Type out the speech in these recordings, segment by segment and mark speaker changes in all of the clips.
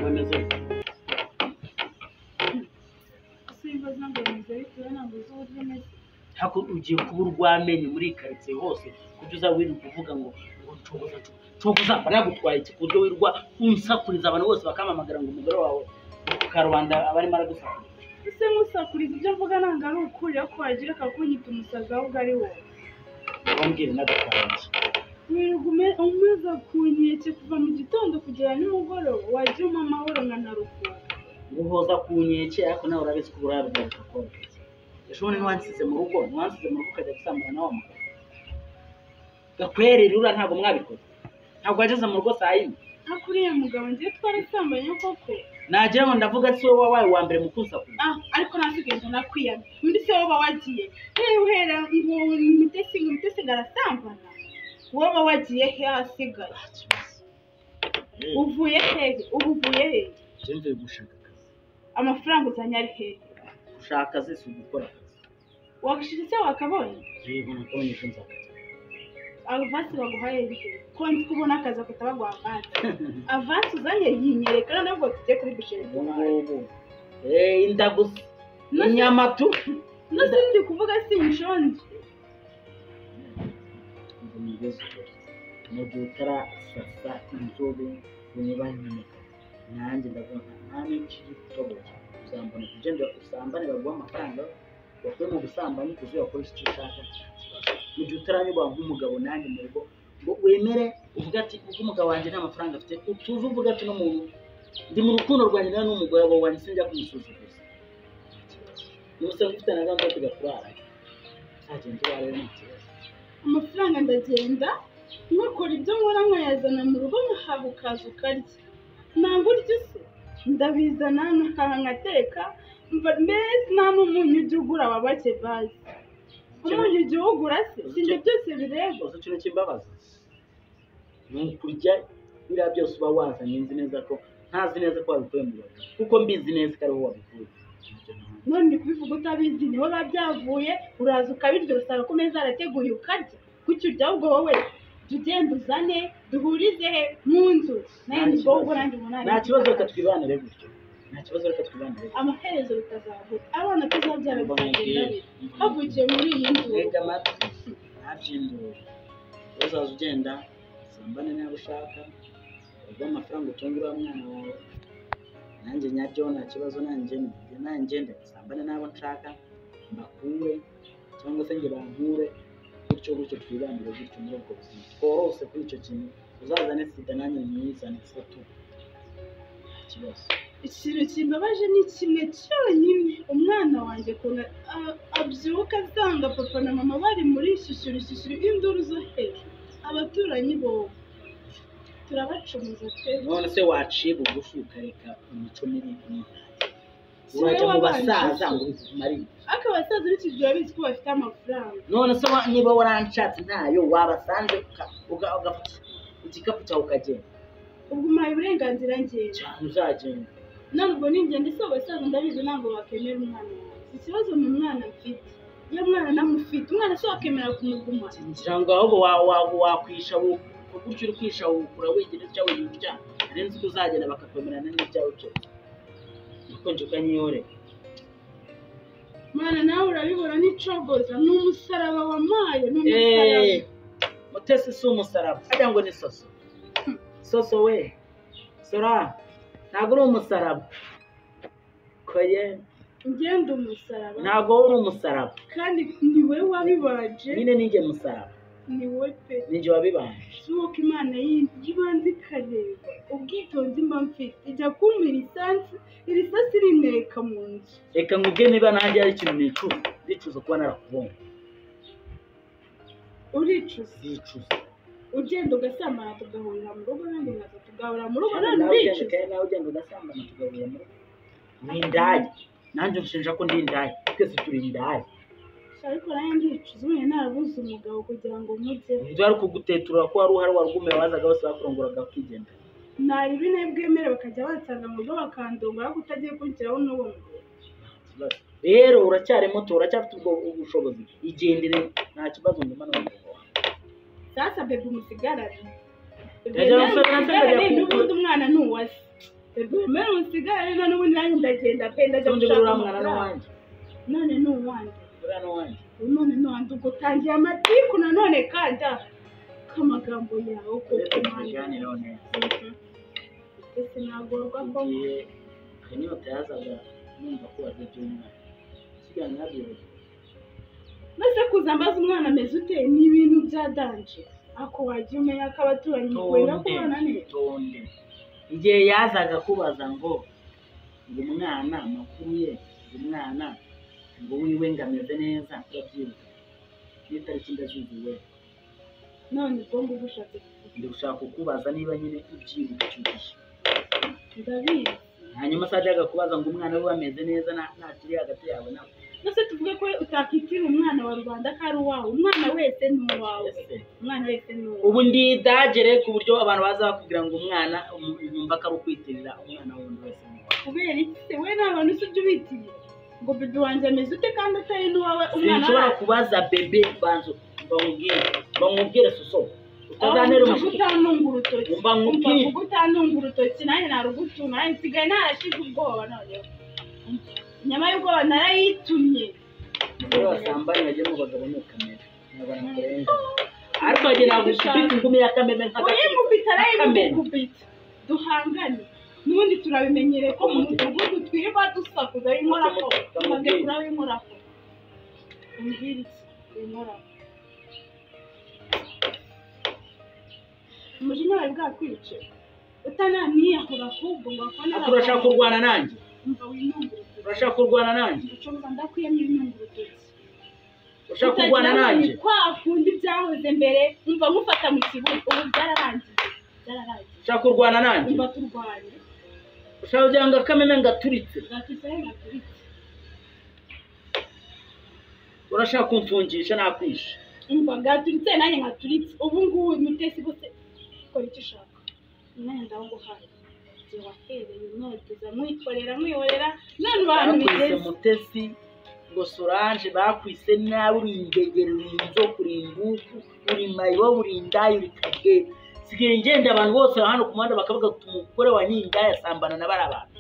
Speaker 1: Wemeze.
Speaker 2: Simbaza ngo bimeze bite ntabwo uzi uburyo meze.
Speaker 1: Hako ugiye kuba urwamenye muri karitsiye hose kubyo uzawirirwa uvuga ngo ngo cogoza cogoza banagutwaye iki ku buryo wirwa unsakuriza abantu bose bakamamagara ngo umugore wawe ku karubanda abarimo aragusakuriza.
Speaker 2: Ese nkusakuriza ibyo mvuga ntabwo ari ukuri ariko wagira akakunyita umusazi ahubwo ari wowe.
Speaker 1: Wambwira nagutwaye iki?
Speaker 2: Wirirwa umeze ku nkeke kuva mu gitondo kugera nimugoroba wajya umpa amahoro nkanaruhuka.
Speaker 1: Guhoza ku nkeke ariko nawe urabizi ko uburaya bukakoroheye. Ejo bundi ntiwansize mu rugo, ntiwansize mu rugo ukajya gusambana na wa mugabo. Gakwerere uriya ntabwo mwabikoze. Ntabwo wageze mu rugo saa yine.
Speaker 2: Ariko uriya mugabo ngiye twarasambanye koko.
Speaker 1: Nagira ngo ndavuga si wowe wabaye uwa mbere mu kunsakuriza.
Speaker 2: Ah, ariko nasigaye nakwiyamye. Undi se wowe wagiye. Uhera ngo Mutesi ngo Mutesi arasambana. Wowe wagiye he hasigaye? Uvuye hehe? Ubu uvuye hehe?
Speaker 1: Njye mvuye gushaka akazi.
Speaker 2: Amafaranga uzanye ari hehe?
Speaker 1: Gushaka akazi si ugukora akazi.
Speaker 2: Wagashije se wakabonye?
Speaker 1: Yego nakabonye ejo nzakajya.
Speaker 2: Avansi baguhaye hehe? Ko nzi ko ubona akazi bakahita baguha avansi. Avansi uzanye yinyereka noneho ubwo tujye kuri busheri.
Speaker 1: Ubu ngubu. Inda gusa. Inyama tu.
Speaker 2: Nose ndi kuvuga sinshonje.
Speaker 1: Ngo nigeze ukuri. Mu gihe utarasasa inzobe unyubahe nk'umugabo. Nanjye ndavuga nta n'ikigutoboye. Uzambona ugenda usambane baguha amafaranga bakuye mu busambanyi uzi wakoresha icyo ushaka. Mu gihe utaranyubaha nk'umugabo nanjye mu rugo ngo wemere uvuge ati ubwo umugabo wanjye nta mafaranga afite utuze uvuge ati n'umuntu ndi mu rukundo rwanjye nawe n'umugore wanjye sinjya kumusuzuguza. Niba usanga ufite na gahunda yo kujya kurara uzagenda urare nta kibazo.
Speaker 2: Amafaranga ndagenda nkakora ibyo nkora nkayazana mu rugo nkahaha ukaza ukarya. Ntabwo urya se ndabizana nkahaha nkateka mbese nta n'umunyu ujya ugura wabake bazi. Umunyu ujya uwugura se si ibyo byose bireba.
Speaker 1: Uzi ikintu cy'imbabazi ni ukurya biriya byose uba wazanye nzi neza ko ntazi neza ko wabikuye mu rugo kuko mbizi neza ko ariho wabikuye.
Speaker 2: None ndi kubivuga utabizi niho biba byavuye uraza ukabirya usanga ku meza harateguye ukarya. Kuki urya ahubwo wowe jya ugenda uzane duhurize he mu nzu.
Speaker 1: Nta kibazo reka twibanire gutyo. Nta kibazo reka twibanire.
Speaker 2: Amaherezo bitazabura abana tuzabyara bizagenda bite havukiye muri iyi nzu.
Speaker 1: Ntega amatwi ntabyindure. Uzaza ugenda usambane niba ushaka uguhe amafaranga utunge uriya mwana wawe. Nanjye nyaryo nta kibazo nanjye ndasambane n'abo nshaka mbakure cyangwa se njye bankure gutyo gutyo twibanire gutyo muri ubwo buzima tworose kuri icyo kintu. Uzazane sida nanjye nyizane foto nta kibazo.
Speaker 2: Ikintu kimbabaje ni kimwe cyonyine umwana wanjye ukuntu abyuka asanga papa na mama bari muri shyushyuru shyushyuru induru zo hejuru abaturanyi bo turabacumuza pe.
Speaker 1: None se waciye bugufi ukareka imico mibi urajya mu basaza ngo bikumarire.
Speaker 2: Ariko abasaza b'iki gihe babizi ko bafite amafaranga.
Speaker 1: None se niba waranshatse ntayo wabasanze ugafata igikapu cyawe ukagenda.
Speaker 2: Ubwo umpaye uburenganzira ngenda.
Speaker 1: Cyane uzagenda.
Speaker 2: None ubwo ningenda ese abasaza ndabizi ntabwo bakemera umwana wanjye. Ikibazo ni umwana mfite. Iyo mwana namufite umwana se wakemera kumuguma.
Speaker 1: Ngira ngo ahubwo wakwisha gutyo uri kwisha wukura wigira icyo wigira. Nari nzi ko uzagenda bakakwemerana n'ibyawe byose. Ukonje ukanyihorera.
Speaker 2: Mwana nawe urabibona n'icogoza ni umusaraba wamaye ni umusaraba.
Speaker 1: Mutesi si umusaraba ajya ngo ni soso. Soso we sora ntabwo uri umusaraba. Koye
Speaker 2: ngenda umusaraba.
Speaker 1: Ntabwo uri umusaraba.
Speaker 2: Kandi ni wowe wabibanje.
Speaker 1: Nyine ninjye musaraba.
Speaker 2: Ni wowe pe.
Speaker 1: Ninjye wabibanje.
Speaker 2: Si uko Imana yibanze ikareba ubwitonzi mba mfite ijya kumpa irisansi irisasi rintereka mu nzu.
Speaker 1: Reka nkubwire niba nanjye hari ikintu nicuza ndicuza kuba narakubonye.
Speaker 2: Uricuza?
Speaker 1: Ndicuza.
Speaker 2: Ugenda ugasambana tugahurira mu rugo nanjye nkaza tugahurira mu rugo none uricuza.
Speaker 1: Nawe ugenda ugasambana tugahurira mu rugo. Ni indaya. Nanjye unshinja ko ndi indaya. Twese turi indaya.
Speaker 2: Ariko nanjye ndicuza ubundi narabuze umugabo kugira ngo mujye.
Speaker 1: Nibyo ari kugutetura ko wari uhari warugumira wazaga bose bakurongoraga ukigendera.
Speaker 2: Nari bine bwemere bakajya bansanga mu rugo bakandongora ariko utagiye kunshyiraho n'uwo mugabo.
Speaker 1: Rero uracyari muto uracyafite ubwo ubushobozi igendere nta kibazo ngumana n'umugabo wawe.
Speaker 2: Sasa bebe umusigarane. N'ubundi umwana ni uwase. Rwemere usigare none ubundi nanjye ndagenda pe, ndajya
Speaker 1: Undi
Speaker 2: gushaka
Speaker 1: uriya mwana
Speaker 2: amafaranga.
Speaker 1: n'uwanjye.
Speaker 2: None ni uwanjye.
Speaker 1: Uriya n'uwanjye.
Speaker 2: None ni uwanjye, ubwo utangiye amatiku nanone kandi k'amagambo yawe koko.
Speaker 1: Uretse
Speaker 2: Mwana.
Speaker 1: tubiganireho neza.
Speaker 2: Ese nagorwa ko
Speaker 1: Igihe Kanyota yazaga numva ko waze by'umwana. Siganira nabyo.
Speaker 2: Maze kuza mbaza umwana ameze ute ni ibintu bya danje. Ako wagiye umenya ko abaturanyi mukwenda kubana neza.
Speaker 1: Tonde. Igihe yazaga kubaza ngo umwana amakuru ye, umwana ngo wiwe ngo ameze neza, urabyibuka. N'itariki ndazizi we.
Speaker 2: None ubwo ngubwo ushatse kuvuga.
Speaker 1: Ndi gushaka kukubaza niba nyine ubyibuka icyo gihe.
Speaker 2: Ndabizi.
Speaker 1: Hanyuma se ajyaga kubaza ngo umwana we ameze neza nta kiri hagati yawe nawe.
Speaker 2: Nose tuvuge ko utakitira umwana wa rubanda ko ari uwawe. Umwana wese ni uwawe.
Speaker 1: Ese
Speaker 2: Umwana wese ni uwawe.
Speaker 1: ubu ndi dagere ku buryo abantu baza bakubwira ngo umwana yumva ko ari ukwitirira umwana wundi wese ni uwawe.
Speaker 2: Kubera iki se we nta bantu usibye ubitiriye ngo bebe wanjye ameze ute kandi atari n'uwawe umwana
Speaker 1: Sinshobora kubaza bebe banzo bamubwire soso utazantera
Speaker 2: Umva
Speaker 1: umushuti.
Speaker 2: utanunga urutoki.
Speaker 1: Umva nkubwire.
Speaker 2: Umva utanunga urutoki nanjye narugutunga, nanjye nsigaye narashize ubwoba noneho. Inyama y'ubwoba narayitumye.
Speaker 1: Umugore wasambanye bajya mu bagabo ni kamere. Ntabwo nakurenga. Ariko wagira ntabwo ufite ingumi ya kamere nk'agati.
Speaker 2: Uyimukubita arayimukubita. Duhangane. N'ubundi turabimenyereye ko mu mudugudu twirirwa dusakuza w'inkorako. Umaze kuraba w'inkorako. Umbwira iki? W'inkorako. Umujinya wawe bwakwice. Utananiyahura ahubwo ngo akone.
Speaker 1: Ariko urashaka kurwana nanjye?
Speaker 2: Umva winunga urutoki.
Speaker 1: Urashaka kurwana nanjye?
Speaker 2: Ucuruza ndakwiyamye winunga urutoki.
Speaker 1: Urashaka kurwana nanjye?
Speaker 2: Kwa kundi byahoze mbere, umva nkufata mu kibuga, ubu byararangiye. Byararangiye.
Speaker 1: Urashaka kurwana nanjye?
Speaker 2: Umva turwanye.
Speaker 1: Ushaka kugira ngo akameme ngaturitse?
Speaker 2: Gaturitse gaturitse.
Speaker 1: Urashaka kumfungisha nakwishe?
Speaker 2: Umva gaturitse nanjye ngaturitse. Ubu ngubu Mutesi gose kora icyo ushaka. Nanjye ndaguhaye. Igihe wahereye unoteza mwikorera mwihorera none abantu
Speaker 1: Bakwise
Speaker 2: bigeze.
Speaker 1: Mutesi ngo Solange bakwise nabi, uri ingegeri, uri inzoka, uri ingufu, uri mayibobo, uri indaya, uri kagere. Sigaye ngenda abantu bose hano ku muhanda bakavuga ati umugore wa nyindaya asambana na bariya bantu.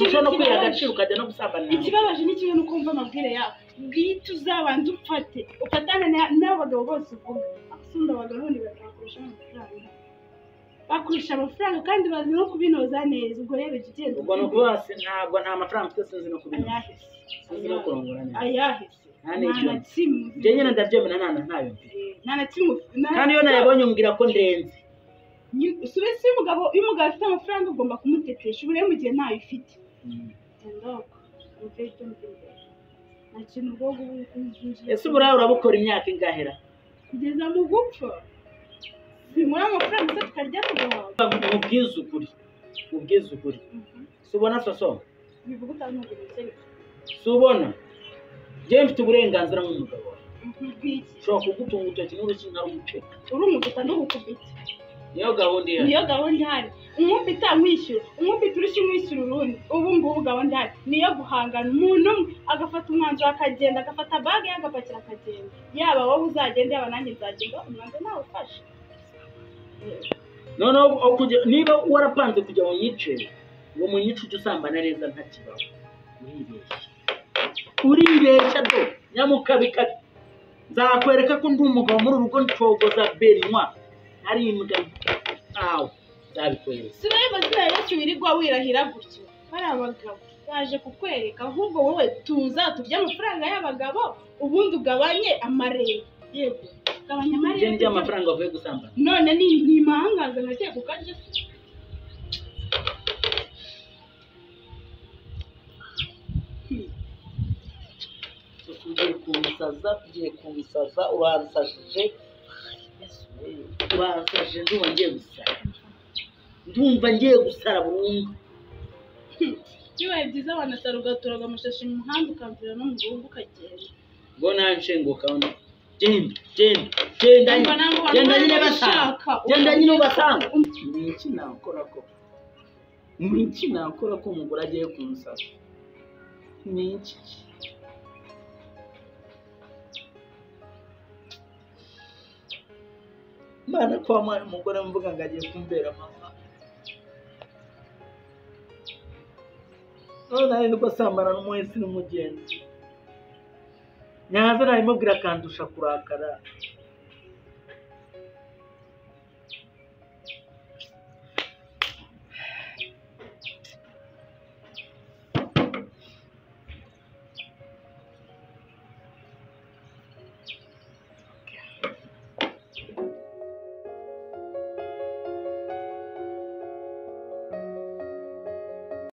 Speaker 1: Ushobora no kwiha agaciro ukajya no gusambana nawe.
Speaker 2: Ikibabaje ni kimwe nuko wumva amabwire yawe bwite uzabanza ufate ufatane n'abagabo bose uvuga. Akunda abagabo ni batakurusha amafaranga. Bakurusha amafaranga kandi bazi no kubinoza neza. Ubwo rero jya ugenda.
Speaker 1: Ubwo ni ukuvuga ntabwo nta mafaranga mfite, sinzi no kubinoza.
Speaker 2: Ayahise.
Speaker 1: Sinzi no kurongora neza.
Speaker 2: Ayahise.
Speaker 1: Nta n'icyo.
Speaker 2: Nta na kimwe.
Speaker 1: Njye nyine ndabyemera nta ntayo mfite.
Speaker 2: Nta na kimwe.
Speaker 1: Kandi iyo nayabonye umbwira ko ndenze.
Speaker 2: Usubise umugabo, iyo umugabo afite amafaranga ugomba kumutetesha. Ubu rero mu gihe ntayo ufite.
Speaker 1: Ese uburayi urabukora imyaka ingahera?
Speaker 2: Kugeza mu gupfa. Sinkura amafaranga se tukarya tugahaga.
Speaker 1: Mubwize ukuri. Mubwize ukuri. Si ubona soso?
Speaker 2: Bivuga utanunga urutoki.
Speaker 1: Si ubona? Njyewe mfite uburenganzira nk'umugabo wawe.
Speaker 2: Bw'iki?
Speaker 1: Ushobora kugutunga urutoki n'urushyi nkaruguceka.
Speaker 2: Urumuguta ndugukubita.
Speaker 1: Niyo gahunda ihari.
Speaker 2: Niyo gahunda ihari. Umwubita mwishyura, umwubita urushyi mwishyura urundi. Ubu ngubu gahunda ihari niyo guhangana. Umuntu umwe agafata umwanzuro akagenda, agafata bage ye agapakira akagenda. Yaba wowe uzagenda, yaba nanjye nzagenda, umwanzuro nawe ufashe.
Speaker 1: Noneho niba warapanze kujya mu nyice, uwo munyice ujya usambana neza ntakibaho. Uribeshya. Uribeshya do nyamukabikabi. Nzakwereka ko ndi umugabo muri urugo ncogoza Benoit. Ari imbwa aho nzabikwereka.
Speaker 2: Si nayo mazina yose wirirwa wirahira gutyo. Bari abagabo baje kukwereka, ahubwo wowe tuza turye amafaranga y'abagabo ubundi ugabanye amarere. Yego, gabanya amarere.
Speaker 1: Njye ndya amafaranga avuye gusambana.
Speaker 2: None ni imahangaza nagiye kukarya se.
Speaker 1: Ugiye kunsaza, ugiye kunsaza, uransajije. Uransajije ndumva ngiye gusara. Ndumva ngiye gusara burundu.
Speaker 2: Bibaye byiza wanasara ugaturaga amashashi mu muhanda ukamvira no mu rugo ukagenda.
Speaker 1: Ngo nanshenguka undi. Genda, genda, genda genda nyine basanga. Genda nyine ubasanga. Ni iki nakora ko? Ni iki nakora ko umugore agiye kunsaba? Ni iki? Mana kwa mwana umugore mvuga ngo agiye kumbera mama.
Speaker 3: None nari asambana n'umuhesi n'umugenzi. Nyaza nabimubwira akandusha kurakara.